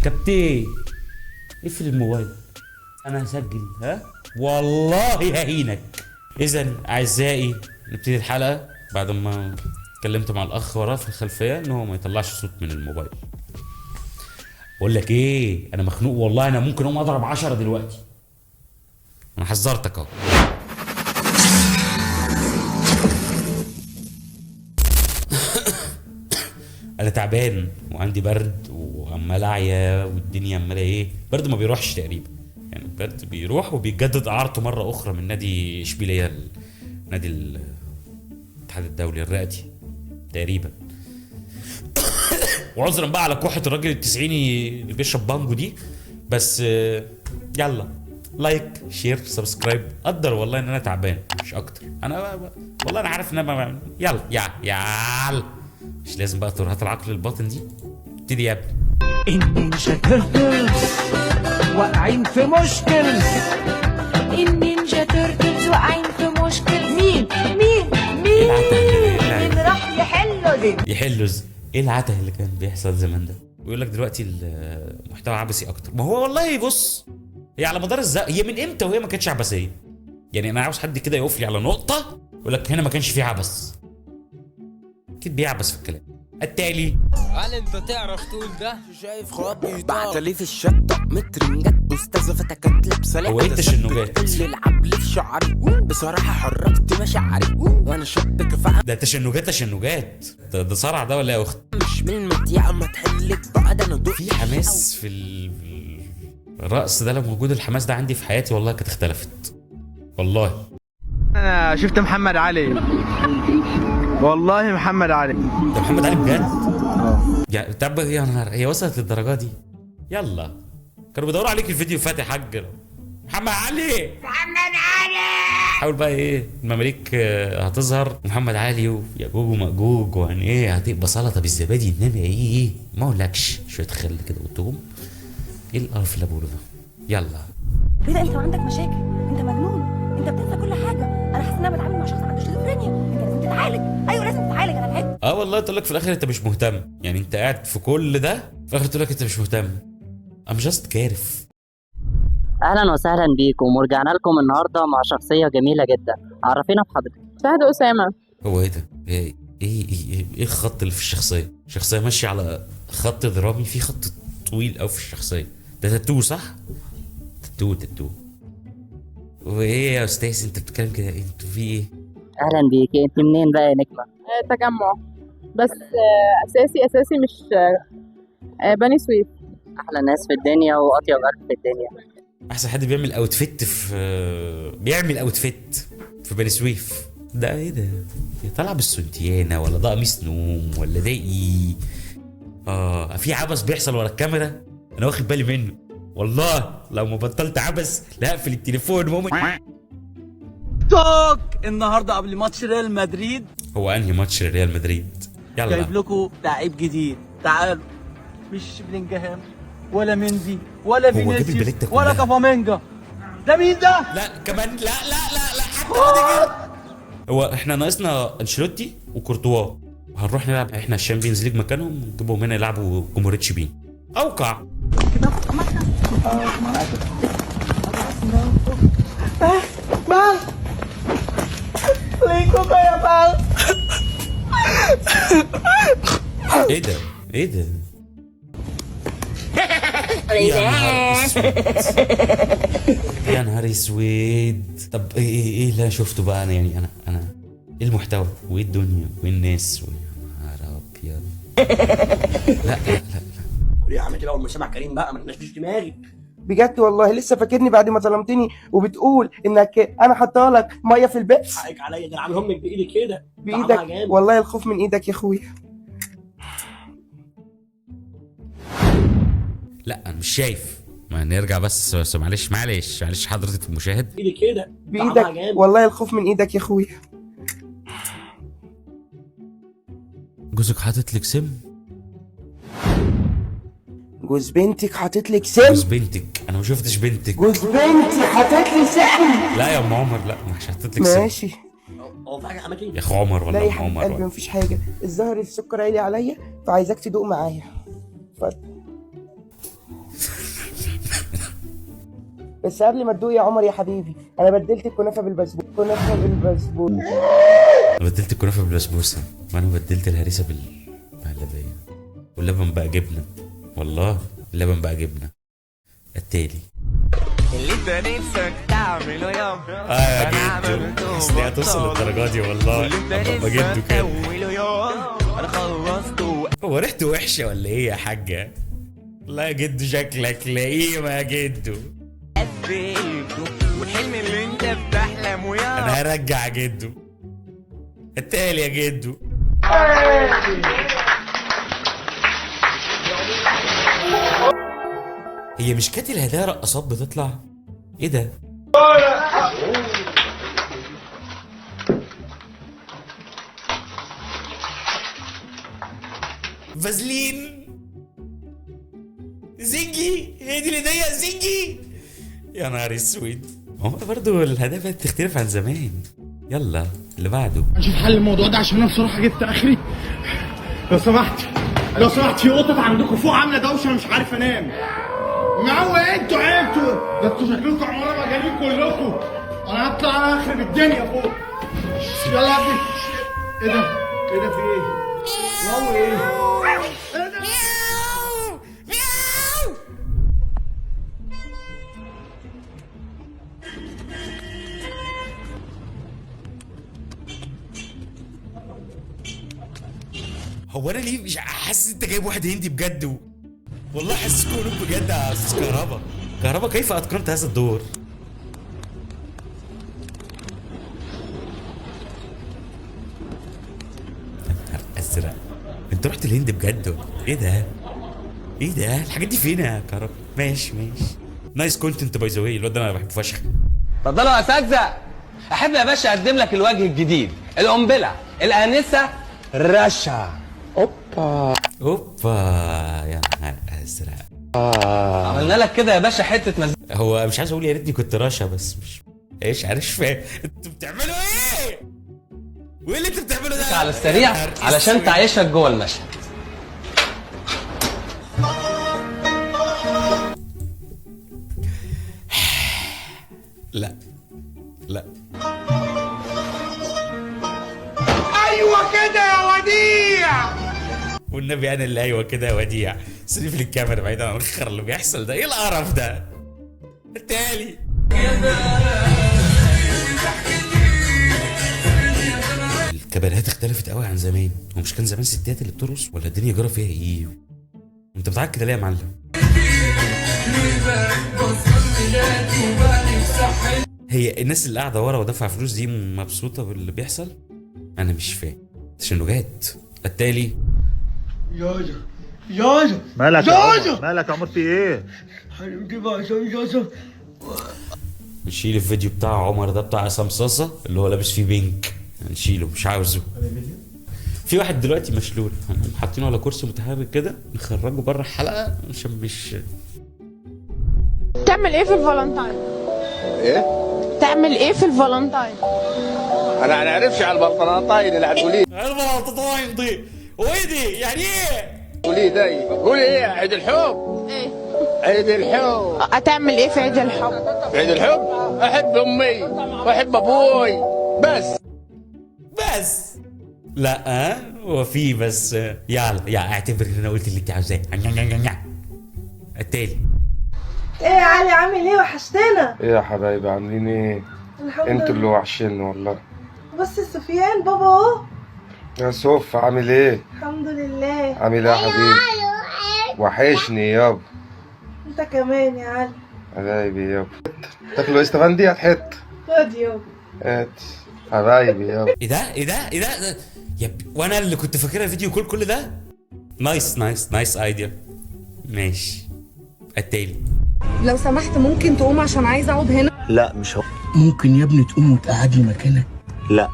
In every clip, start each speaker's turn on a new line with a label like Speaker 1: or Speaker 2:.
Speaker 1: كابتن اقفل الموبايل، انا هسجل. ها والله ههينك. اذا اعزائي نبتدي الحلقة بعد ما اتكلمت مع الاخ وراه في الخلفية ان هو ما يطلعش صوت من الموبايل. بقول لك ايه، انا مخنوق والله، انا ممكن اقوم اضرب 10 دلوقتي. انا حذرتك اهو. انا تعبان وعندي برد وعمال اعيا والدنيا عماله ايه، برد ما بيروحش تقريبا، يعني البرد بيروح وبيتجدد اعارته مرة اخرى من نادي اشبيلية، نادي الاتحاد الدولي الرئتي تقريبا. وعذرا بقى على كحه الراجل التسعيني اللي بيشرب بانجو دي، بس يلا like share subscribe. قدر والله ان انا تعبان مش اكتر، انا والله انا عارف ان انا يلا يلا مش لازم بقى ترهات العقل الباطن دي. ابتدي يا ابني.
Speaker 2: ال Ninja Turtles واقعين في مشكل،
Speaker 3: ال Ninja Turtles واقعين في مشكل. مين مين مين مين راح يحلوا دي؟
Speaker 1: يحلوا ايه العته اللي كان بيحصل زمان ده؟ ويقول لك دلوقتي المحتوى عبثي اكتر. ما هو والله بص، هي على مدار الزمن، هي من امتى وهي ما كانتش عبثية؟ يعني انا عاوز حد كده يقف لي على نقطة يقول لك هنا ما كانش فيه عبث. اكيد بيعبث في الكلام. التالي
Speaker 4: هل انت تعرف تقول ده؟
Speaker 5: شايف خرابي بعتلي في الشطة متر جت استاذة فتكت لابسة
Speaker 1: هو ايه التشنجات؟
Speaker 5: كل العبل في شعري بصراحة حركت مشاعري وانا شاب كفاءة
Speaker 1: ده تشنجات تشنجات، ده صرع ده ولا ايه يا اخت؟
Speaker 5: مش من المديعة ما تحلك بقى، ده انا دق
Speaker 1: في حماس في الرقص ده. لو موجود الحماس ده عندي في حياتي والله كانت اختلفت والله.
Speaker 6: انا شفت محمد علي، والله محمد علي.
Speaker 1: ده محمد علي بجد؟ يا طب يا نهار، هي وصلت للدرجة دي؟ يلا كانوا بيدوروا عليك الفيديو فات يا حاج. محمد علي، محمد علي. حاول بقى ايه، المماليك هتظهر، محمد علي وياجوج وماجوج، وهن ايه هتبقى سلطة بالزبادي، انما ايه ما اقولكش شوية خل كده وتوم. ايه القرف اللي بقوله ده؟ يلا
Speaker 7: ايه ده، انت عندك مشاكل، انت مجنون، انت بتنسى كل حاجة. انا حاسه ان انا بتعامل مع شخص عنده شيزوفرينيا. انت لازم تتعالج. ايوه لازم تتعالج، انا تعبت.
Speaker 1: والله تقول لك في الاخر انت مش مهتم، يعني انت قاعد في كل ده في الاخر تقول لك انت مش مهتم. I'm just كارف.
Speaker 8: اهلا وسهلا بيكم، ورجعنا لكم النهارده مع شخصية جميلة جدا. عرفينا بحضرتك.
Speaker 9: شهد اسامة.
Speaker 1: هو ايه ده؟ ايه ايه ايه, إيه الخط اللي في الشخصية؟ شخصية ماشية على خط درامي، في خط طويل قوي في الشخصية. ده تاتو صح؟ تاتو تاتو. وايه يا استاذ انت بتتكلم كده؟ انتوا في ايه؟
Speaker 8: اهلا بيكي، انت منين بقى يا نجمه؟
Speaker 9: تجمع، بس اساسي اساسي مش بني سويف.
Speaker 8: احلى ناس في الدنيا واطيب قلب في الدنيا.
Speaker 1: احسن حد بيعمل outfit في، بيعمل outfit في بني سويف. ده ايه ده؟ طالعه بالسنتيانه ولا ده قميص نوم ولا ده ايه؟ في عبث بيحصل ورا الكاميرا انا واخد بالي منه. والله لو ما بطلت عبث لا هقفل التليفون. ماما
Speaker 4: توك النهارده قبل ماتش ريال مدريد.
Speaker 1: هو انهي ماتش ريال مدريد؟ يلا
Speaker 4: جايب لكم لعيب جديد، تعالوا. مش بلينجهام ولا مندي ولا فينيسيوس ولا كافامينجا، ده مين ده؟
Speaker 1: لا كمان لا لا لا لا حتى اوديجارد. هو احنا ناقصنا انشيلوتي وكورتوا، هنروح نلعب احنا ال Champions League مكانهم، نجيبهم هنا يلعبوا جمهورية شبين. اوقع. ايه ده؟ ايه ده؟ يا نهار اسود، يا نهار اسود. طب ايه ايه ايه اللي انا شفته بقى؟ انا يعني انا ايه المحتوى وايه الدنيا وايه الناس؟ ويا نهار ابيض. لا لا لا
Speaker 10: يا عم بقى والمسامع كريم بقى، ما تنشفش دماغي
Speaker 11: بجد والله. لسه فاكرني بعد ما ظلمتني وبتقول انك انا حاطه لك مية في البيبس.
Speaker 10: حقك عليا، ده انا عامل امك بايدي كده.
Speaker 11: بايدك والله، الخوف من ايدك يا اخويا.
Speaker 1: لا انا مش شايف. ما نرجع بس معلش معلش معلش حضرتك المشاهد.
Speaker 10: بايدي كده
Speaker 11: بايدك والله، الخوف من ايدك يا اخويا.
Speaker 1: جوزك حاطط لك سم؟
Speaker 11: جوز بنتك حاطط لك سم؟
Speaker 1: جوز بنتك؟ انا ما شفتش بنتك.
Speaker 11: جوز بنتي حاطط لي سم؟
Speaker 1: لا يا ام عمر، لا مش حاطط لك سم.
Speaker 11: ماشي.
Speaker 10: هو في حاجة عملت
Speaker 1: يا اخو عمر ولا
Speaker 11: لا يا
Speaker 1: ام
Speaker 11: حبيب
Speaker 1: عمر
Speaker 11: قلبي
Speaker 1: ولا
Speaker 11: مفيش حاجة. الظهر السكر عالي عليا، فعايزاك تدوق معايا. اتفضل. بس قبل ما تدوق يا عمر يا حبيبي، انا بدلت الكنافه بالبسبوسه، كنافه بالبسبوسه.
Speaker 1: بدلت الكنافه بالبسبوسه، وانا بدلت الهريسه بالمهلبيه، واللبن بقى جبنه. والله اللبن بقى جبنه. التالي
Speaker 5: اللي انت نفسك تعمله يابا.
Speaker 1: اه يا جدو، حاسس اني هتوصل للدرجة دي والله. اما جدو كده
Speaker 5: انا خلصته.
Speaker 1: هو ريحته وحشة ولا ايه يا حاجة؟ لا يا جدو شكلك لئيم يا جدو.
Speaker 5: والحلم اللي انت بتحلمه يابا.
Speaker 1: انا هرجع جدو. التالي يا جدو. هي مش كانت الهدايا رقصات بتطلع؟ ايه ده؟ فازلين زنجي، هي دي الهدية زنجي. يا نهار اسود، هو برضه الهدايا بقت تختلف عن زمان. يلا اللي بعده.
Speaker 6: نشوف حل الموضوع ده عشان انا بصراحة جبت اخري. لو سمحت لو سمحت، في قطط عندكم فوق عامله دوشه مش عارف انام. ما هو انتوا عيبتوا ده، انتوا شكلكم عمارة مجانين كلكم. انا هطلع انا اخرب الدنيا فوق. يلا يا ابني. ايه ده؟ ايه ده في ايه؟ واو ايه؟ ايه ده؟
Speaker 1: هو انا ليه مش حاسس انت جايب واحد هندي بجد؟ والله حاسس قلوب بجد يا استاذ كهربا. كهربا كيف اتقنت هذا الدور؟ يا نهار ازرق، انت رحت الهند بجد؟ ايه ده؟ ايه ده؟ الحاجات دي فين يا كهربا؟ ماشي ماشي، nice content by the way. الواد ده انا بحبه فشخ.
Speaker 5: اتفضلوا يا اساتذة. احب يا باشا اقدم لك الوجه الجديد، القنبلة، الانسة رشا.
Speaker 1: اوبا اوبا، يا نهار ازرق.
Speaker 5: عملنا لك كده يا باشا حتة مزيكا.
Speaker 1: هو مش عايز اقول يا ريتني كنت رشا، بس مش ايش عارف فاهم انتوا بتعملوا ايه؟ وايه اللي انتوا بتعملوا ده؟
Speaker 5: على السريع علشان تعيشك جوه المشهد.
Speaker 1: لا لا،
Speaker 6: ايوه كده يا وديع.
Speaker 1: والنبي انا اللي ايوه كده يا وديع. سيب لي الكاميرا بعيدا عن الخر اللي بيحصل ده. ايه القرف ده؟ التالي. الكباريهات اختلفت قوي عن زمان. هو مش كان زمان ستات اللي بترقص ولا الدنيا جرى فيها ايه؟ انت بتعيط كده ليه يا معلم؟ هي الناس اللي قاعدة ورا ودافعه فلوس دي مبسوطة باللي بيحصل؟ انا مش فاهم. تشنجات. التالي.
Speaker 4: ياجا ياجا،
Speaker 12: مالك يا عمر؟ مالك يا عمر في ايه؟
Speaker 1: نشيل الفيديو بتاع عمر ده بتاع عصام صاصه اللي هو لابس فيه بينك، نشيله مش عاوزه. في واحد دلوقتي مشلول، هنقوم حاطينه على كرسي متحرك كده نخرجه بره الحلقة عشان مش.
Speaker 9: تعمل ايه في الفالنتاين؟
Speaker 13: ايه؟
Speaker 9: تعمل ايه في الفالنتاين؟
Speaker 13: انا ما اعرفش على الفالنتاين اللي هتقوليه.
Speaker 1: الفالنتاين دي وايه دي؟ يعني ايه؟
Speaker 13: قولي داي، قولي ايه؟ عيد الحب.
Speaker 9: ايه؟
Speaker 13: عيد الحب.
Speaker 9: هتعمل ايه في عيد الحب؟
Speaker 13: في عيد الحب احب امي واحب ابوي بس.
Speaker 1: بس لا هو في بس. يلا يا اعتبر ان انا قلت اللي انت عاوزاه. التالي.
Speaker 14: ايه يا علي عامل ايه؟ وحشتنا.
Speaker 11: ايه يا حبايبي عاملين ايه؟
Speaker 14: الحمد
Speaker 11: انتوا
Speaker 14: لله.
Speaker 11: اللي وحشين والله.
Speaker 14: بص يا سفيان بابا اهو.
Speaker 11: يا سوف عامل ايه؟
Speaker 14: الحمد لله.
Speaker 11: عامل ايه يا حبيبي؟ وحشني يابا.
Speaker 14: انت كمان يا علي.
Speaker 11: حبايبي يابا. تاكلوا ايه استفندي؟ هتحط.
Speaker 14: خد يابا.
Speaker 11: هات حبايبي يابا.
Speaker 1: ايه ده؟ ايه ده؟ ايه ده؟ وانا اللي كنت فاكرها video call كل ده؟ nice nice nice idea. ماشي. التالي.
Speaker 15: لو سمحت ممكن تقوم عشان عايزه اقعد هنا؟
Speaker 10: لا مش هو.
Speaker 2: ممكن يا ابني تقوم وتقعدني مكانك؟
Speaker 10: لا.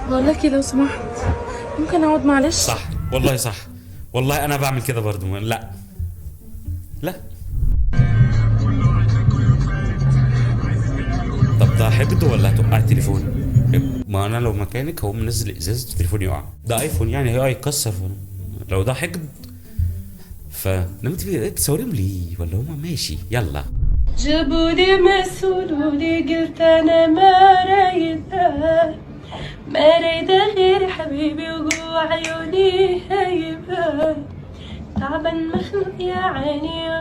Speaker 15: بقول لك لو سمحت ممكن اقعد معلش؟
Speaker 1: صح والله صح والله، انا بعمل كده برضو. لا لا. طب ده حقد ولا هتوقع التليفون؟ ما انا لو مكانك هقوم منزل ازازة التليفون يقع. ده ايفون يعني هي هيتكسر. لو ده حقد ف لما انت بتصوريهم ليه ولا هما ماشي؟ يلا.
Speaker 15: جابوا لي مسؤول ولي قلت انا ما رايده، ما رايده غير حبيبي وجوا عيوني هايبه، تعبان مخنوق يا عيني.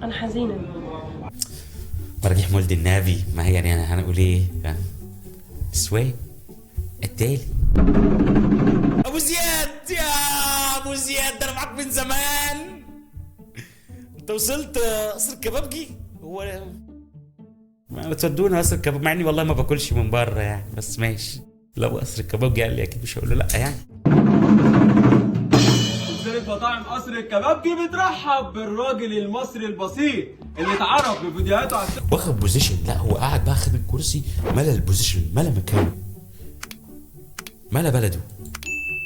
Speaker 15: انا حزينة.
Speaker 1: مراجيح مولد النبي، ما هي يعني هنقول ايه؟ سوي التالي. ابو زياد، يا ابو زياد ده انا معاك من زمان. انت وصلت قصر الكبابجي؟ هو ما تودونا قصر الكباب، مع اني والله ما باكلش من بره يعني، بس ماشي لو قصر الكبابجي قال لي اكيد مش هقول له لا يعني.
Speaker 4: سلسلة مطاعم قصر الكبابجي بترحب بالراجل المصري البسيط اللي اتعرف بفيديوهاته على
Speaker 1: واخد position. لا هو قاعد بقى خد الكرسي، ملا ال position، ملا مكانه، ملا بلده.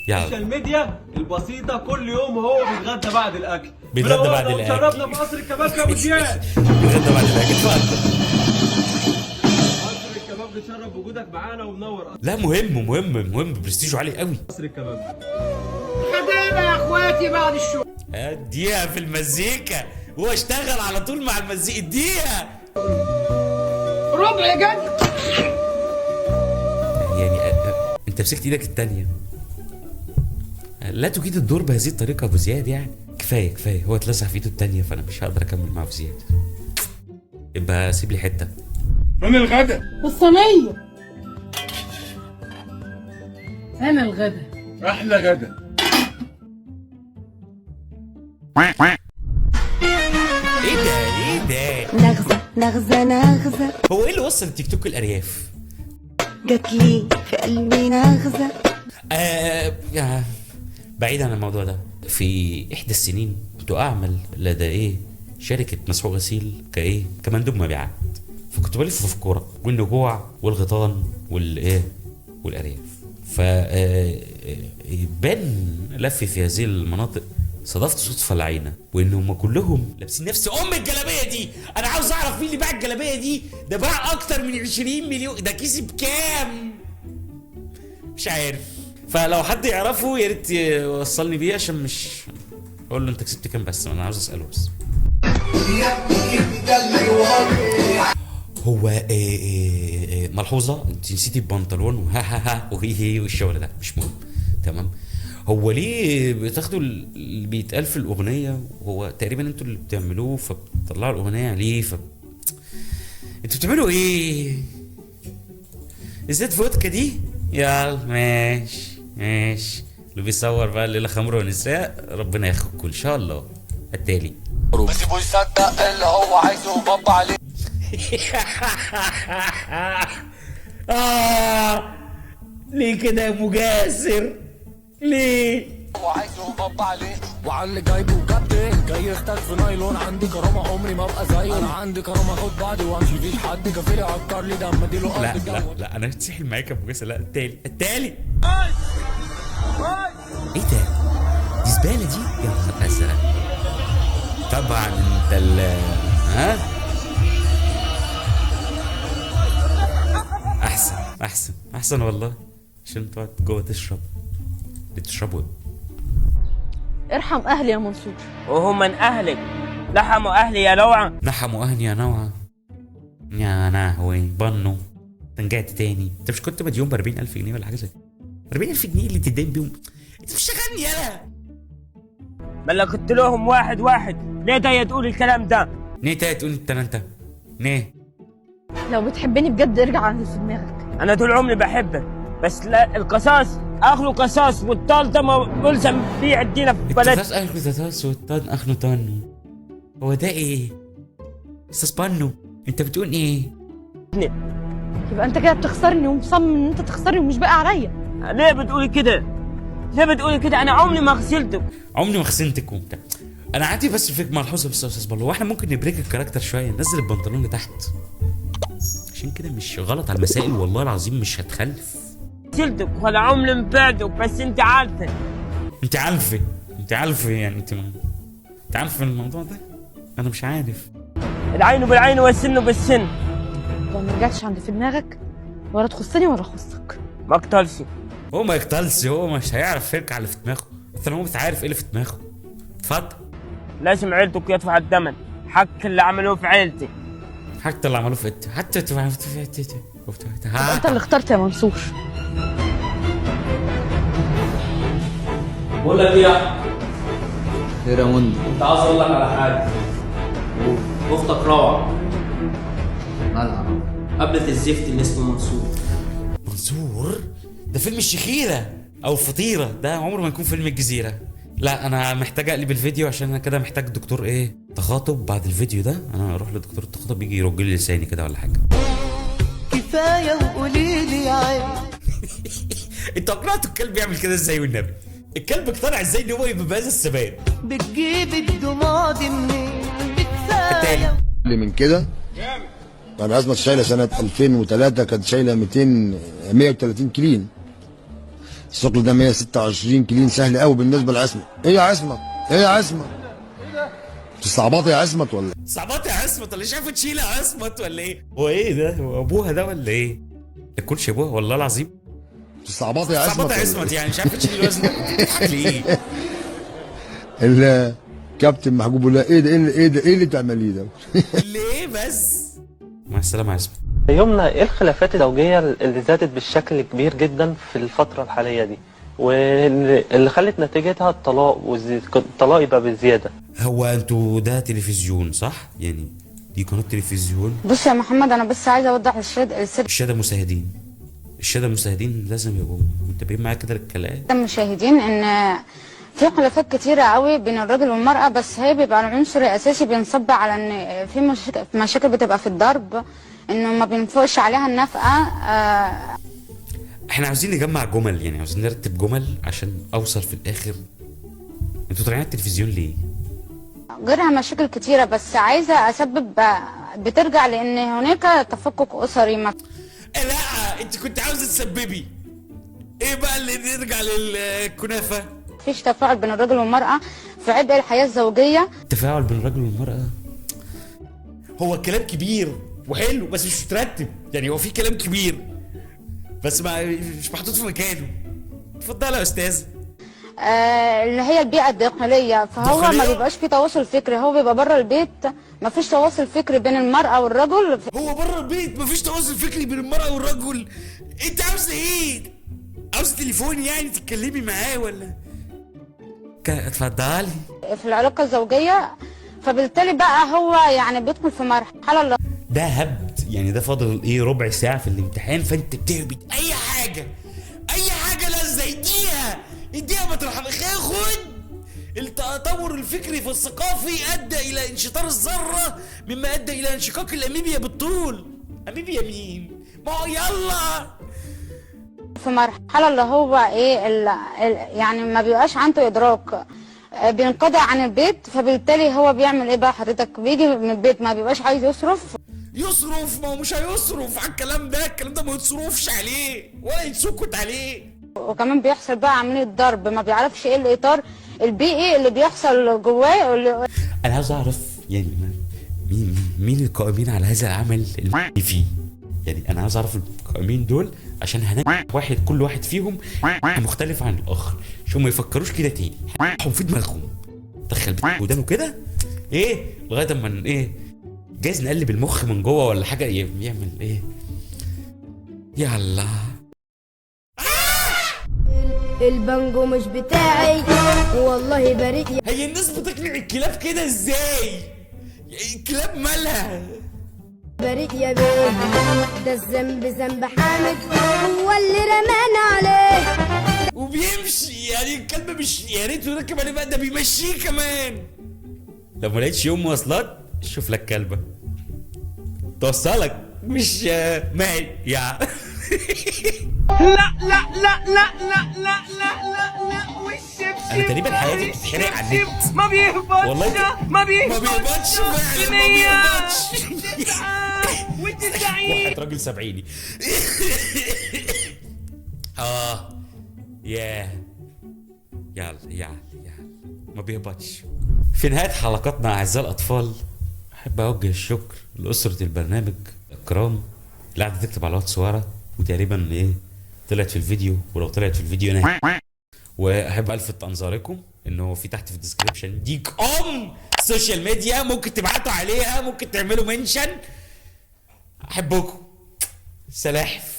Speaker 4: ال social media البسيطة. كل يوم هو بيتغدى بعد الأكل،
Speaker 1: بيتغدى بعد الأكل.
Speaker 4: شرفنا في قصر الكبابجي يا أبو زياد.
Speaker 1: بيتغدى بعد الأكل. اتفضل.
Speaker 4: قصر الكبابجي اتشرف بوجودك معانا ومنور.
Speaker 1: لا مهم مهم مهم، برستيجه عالي قوي
Speaker 4: قصر الكبابجي.
Speaker 13: خدامة يا اخواتي بعد الشغل.
Speaker 1: اديها في المزيكا، هو اشتغل على طول مع المزيكا. اديها
Speaker 13: ربع جد
Speaker 1: يعني. انت مسكت ايدك التانية، لا تجيد الدور بهذه الطريقة ابو زياد يعني. كفاية كفاية، هو اتلسع في ايده التانية فانا مش هقدر اكمل مع ابو زياد. يبقى سيب لي حتة.
Speaker 6: فين الغدا؟
Speaker 15: الصينية. انا الغدا
Speaker 6: احلى غدا.
Speaker 1: ايه ده؟ ايه ده؟
Speaker 7: نغزة نغزة نغزة.
Speaker 1: هو ايه اللي وصل التيك توك الارياف؟
Speaker 7: جات لي في قلبي نغزة.
Speaker 1: بعيد عن الموضوع ده، في احدى السنين كنت اعمل لدى ايه شركة مسحوق غسيل كايه كمندوب مبيعات، فكنت بلف في الكورة والنجوع والغيطان والايه والارياف. ف بان لفي في هذه المناطق صادفت صدفة العينة، وان هم كلهم لابسين نفس ام الجلابية دي. انا عاوز اعرف مين اللي باع الجلابية دي، ده باع اكتر من 20 مليون، ده كسب كام؟ مش عارف. فلو حد يعرفه يا ريت يوصلني بيه، عشان مش اقول له انت كسبت كام، بس انا عاوز اساله بس. هو إيه ملحوظة، انت نسيتي البنطلون وها ها ها وهي هي والشغل ده مش مهم، تمام؟ هو ليه بتاخدوا اللي بيتقال في الاغنية وهو تقريبا انتوا اللي بتعملوه، فبتطلعوا الاغنية عليه؟ انتوا بتعملوا ايه؟ ازاي فودكا دي؟ يلا ماشي ماشي. اللي بيصور بقى الليلة خمر ونساء ربنا ياخدكم ان شاء الله. التالي
Speaker 13: بس يصدق اللي هو عايزه وبابا عليه.
Speaker 1: ليه كده يا مجاسر؟ ليه؟
Speaker 13: وعايزه بابا عليه وعلى اللي جايبه كابتن جاي يختك في نايلون. عندي كرامة عمري ما ابقى زيه، انا عندي كرامة اخد بعضي وامشي، فيش حد كفيل يعكر لي دم اديله.
Speaker 1: لا لا لا انا هتسحل معاك يا ابو جاسر. لا التالي التالي. ايه ده؟ دي زبالة دي؟ يا نهار ازرق. طبعا انت ال ها؟ احسن احسن احسن والله، عشان تقعد جوه تشرب بتشربوا.
Speaker 15: ارحم اهلي يا منصور.
Speaker 10: وهم من اهلك، لحموا اهلي يا لوعة،
Speaker 1: لحموا اهلي يا نوعه. يا نهوي بنو رجعت تاني. انت مش كنت مديون ب 40000 جنيه ولا حاجة زي كده؟ 40000 جنيه اللي تدين بيهم؟ انت مش شغلني يالا.
Speaker 10: ما كنت لهم واحد واحد. ليه ده تقول الكلام ده؟
Speaker 1: ليه ده تقول انت ليه؟
Speaker 15: لو بتحبني بجد ارجع عن اللي في دماغك.
Speaker 10: انا طول عمري بحبك، بس لا القصاص اخره قصاص، والطال ده ملزم بيه عندنا في بلدنا.
Speaker 1: القصاص اخره قصاص والطان اخره طن. هو ده ايه؟ استاذ بانو انت بتقول ايه؟
Speaker 15: يبقى انت كده بتخسرني ومصمم ان انت تخسرني ومش باقي عليا.
Speaker 10: ليه بتقولي كده؟ ليه بتقولي كده؟ انا عمري ما خسرتك،
Speaker 1: عمري ما خسرتك وبتاع. انا عندي بس فيك ملحوظة بس يا استاذ بالو، هو احنا ممكن ن break ال character شوية، ننزل البنطلون لتحت عشان كده مش غلط على المسائل، والله العظيم مش هتخلف.
Speaker 10: خسرتك ولا عمري ما بعدك، بس انت عارفه.
Speaker 1: انت عارفه، انت عارفه يعني، انت انت عارفه الموضوع ده؟ انا مش عارف.
Speaker 10: العين بالعين والسن بالسن.
Speaker 15: لو ما رجعتش عند في دماغك ولا تخصني ولا اخصك.
Speaker 10: ما اقتلش.
Speaker 1: هو ما يقتلش، هو مش هيعرف يرجع اللي في دماغه، اصل هو مش عارف ايه اللي في دماغه. اتفضل.
Speaker 10: لازم عيلتك يدفع الثمن حق اللي عملوه في عيلتي.
Speaker 1: حتى اللي عملوه في عيلتي، حتى
Speaker 15: انت اللي اخترت يا منصور.
Speaker 4: بقول لك ايه يا احمد؟
Speaker 5: ايه يا مندي؟
Speaker 4: كنت عاوز اقول لك على حاجة. اختك روعه.
Speaker 5: مالها؟
Speaker 4: قابلت الزفت اللي اسمه منصور.
Speaker 1: منصور؟ ده فيلم الشخيره او الفطيره، ده عمره ما يكون فيلم الجزيرة. لا انا محتاج اقلب الفيديو عشان انا كده محتاج دكتور ايه تخاطب بعد الفيديو ده. انا اروح لدكتور التخاطب يجي يرج لي لساني كده ولا حاجة.
Speaker 16: كفاية وقولي لي عيب.
Speaker 1: انتوا اقنعتوا الكلب يعمل كده ازاي والنبي؟ الكلب اقتنع ازاي ان هو يبقى بهذا الثبات؟
Speaker 16: بتجيب الدموع دي منين؟ كفاية
Speaker 17: اللي من كده يعني عصمت شايله سنة 2003 كانت شايله 130 كلين. الثقل ده 126 كلين، سهل قوي بالنسبة لعصمت. ايه يا عصمت؟ ايه يا عصمت؟ تستعبطي يا عصمت ولا ايه؟
Speaker 1: استعبطي يا عصمت ولا مش عارفه تشيل يا عصمت ولا ايه؟ هو ايه ده؟ هو ابوها ده ولا ايه؟ ده كلش ابوها والله العظيم.
Speaker 17: تستعبطي يا عصمت
Speaker 1: استعبطي يا عصمت يعني مش عارفه تشيل الوزن. بتضحك ليه؟
Speaker 17: الكابتن محجوب بيقول لها ايه ده؟ ايه ده؟ ايه اللي بتعمليه ده؟
Speaker 1: ليه بس؟ مع السلامة يا عصمت.
Speaker 18: يومنا ايه الخلافات الزوجية اللي زادت بالشكل الكبير جدا في الفترة الحالية دي واللي خلت نتيجتها الطلاق، والطلاق يبقى بالزيادة؟
Speaker 1: هو انتوا ده تلفزيون صح؟ يعني دي قناة تلفزيون.
Speaker 19: بص يا محمد، انا بس عايزه اوضح للسادة
Speaker 1: الشهادة المشاهدين، الشهادة المشاهدين لازم يبقوا متابعين معايا كده للكلام.
Speaker 19: المشاهدين ان في خلافات كتيرة قوي بين الراجل والمرأة، بس هي بيبقى العنصر الأساسي بينصب على إن في مشاكل بتبقى في الضرب، إنه ما بينفقش عليها النفقة.
Speaker 1: احنا عاوزين نجمع جمل، يعني عاوزين نرتب جمل عشان أوصل في الآخر. انتوا طالعين على التلفزيون ليه؟
Speaker 19: غيرها مشاكل كتيرة، بس عايزة أسبب بترجع لأن هناك تفكك أسري. ما
Speaker 1: لا انت كنت عاوزة تسببي ايه بقى اللي نرجع للكنافة؟
Speaker 19: مفيش تفاعل بين الرجل والمرأة في عبء الحياة الزوجية.
Speaker 1: تفاعل بين الرجل والمرأة، هو كلام كبير وحلو بس مش مترتب، يعني هو في كلام كبير بس ما مش محطوط في مكانه. اتفضل يا استاذ.
Speaker 19: اللي هي البيئة الداخلية، فهو ما بيبقاش في تواصل فكري، هو بيبقى بره البيت ما فيش تواصل فكري بين المرأة والرجل.
Speaker 1: هو بره البيت ما فيش تواصل فكري بين المرأة والرجل. انت عاوزة ايه؟ عاوز تليفون يعني تتكلمي معاه ولا؟ اتفضلي.
Speaker 19: في العلاقة الزوجية، فبالتالي بقى هو يعني بيدخل في مرحلة
Speaker 1: ده هبد، يعني ده فاضل ايه ربع ساعة في الامتحان، فانت بتهبد اي حاجة، اي حاجة لازم اديها اديها ما ترحم. خد التطور الفكري في الثقافي ادى الى انشطار الذرة مما ادى الى انشقاق الاميبيا بالطول. اميبيا مين؟ ما هو يلا
Speaker 19: في مرحلة اللي هو ايه يعني ما بيبقاش عنده ادراك، بينقطع عن البيت، فبالتالي هو بيعمل ايه بقى حضرتك؟ بيجي من البيت ما بيبقاش عايز يصرف.
Speaker 1: يصرف؟ ما هو مش هيصرف على الكلام ده، الكلام ده ما يتصرفش عليه ولا يتسكت عليه.
Speaker 19: وكمان بيحصل بقى عملية ضرب، ما بيعرفش ايه الاطار البيئي اللي بيحصل جواه.
Speaker 1: انا عاوز اعرف يعني مين القائمين على هذا العمل اللي فيه، يعني انا عاوز اعرف القائمين دول عشان هنعمل واحد، كل واحد فيهم مختلف عن الاخر عشان ما يفكروش كده تاني، هم في دماغهم دخل ودانه كده ايه لغاية اما ايه جايز نقلب المخ من جوه ولا حاجة يعمل ايه. يلا
Speaker 20: البانجو مش بتاعي والله بريء.
Speaker 1: هي الناس بتقنع الكلاب كده ازاي؟ الكلاب مالها؟
Speaker 20: بريء يا بيه، ده الذنب ذنب حامد هو اللي رمانا عليه
Speaker 1: وبيمشي. يعني الكلب مش يا ريته ركب عليه بقى، ده بيمشيه كمان. لو ما لقيتش يوم مواصلات شوف لك كلبه توصلك، مش ماي يا
Speaker 16: لا لا لا لا لا لا لا لا لا والشبشب.
Speaker 1: انا تقريبا حياتي بتتحرق على النت.
Speaker 16: ما بيهبطش
Speaker 1: والله
Speaker 16: ما بيهبطش
Speaker 1: فعلا، ما بيهبطش.
Speaker 16: 99
Speaker 1: واحد راجل سبعيني. ياه يلا يلا يلا ما بيهبطش. في نهاية حلقتنا أعزائي الأطفال، أحب أوجه الشكر لأسرة البرنامج الكرام اللي قاعدة تكتب على الواتس ورا، وتقريبا إيه طلعت في الفيديو، ولو طلعت في الفيديو أنا وأحب ألفت أنظاركم ان هو في تحت في ال description ديك social media ممكن تبعتوا عليها، ممكن تعملوا mention. احبكم سلاحف.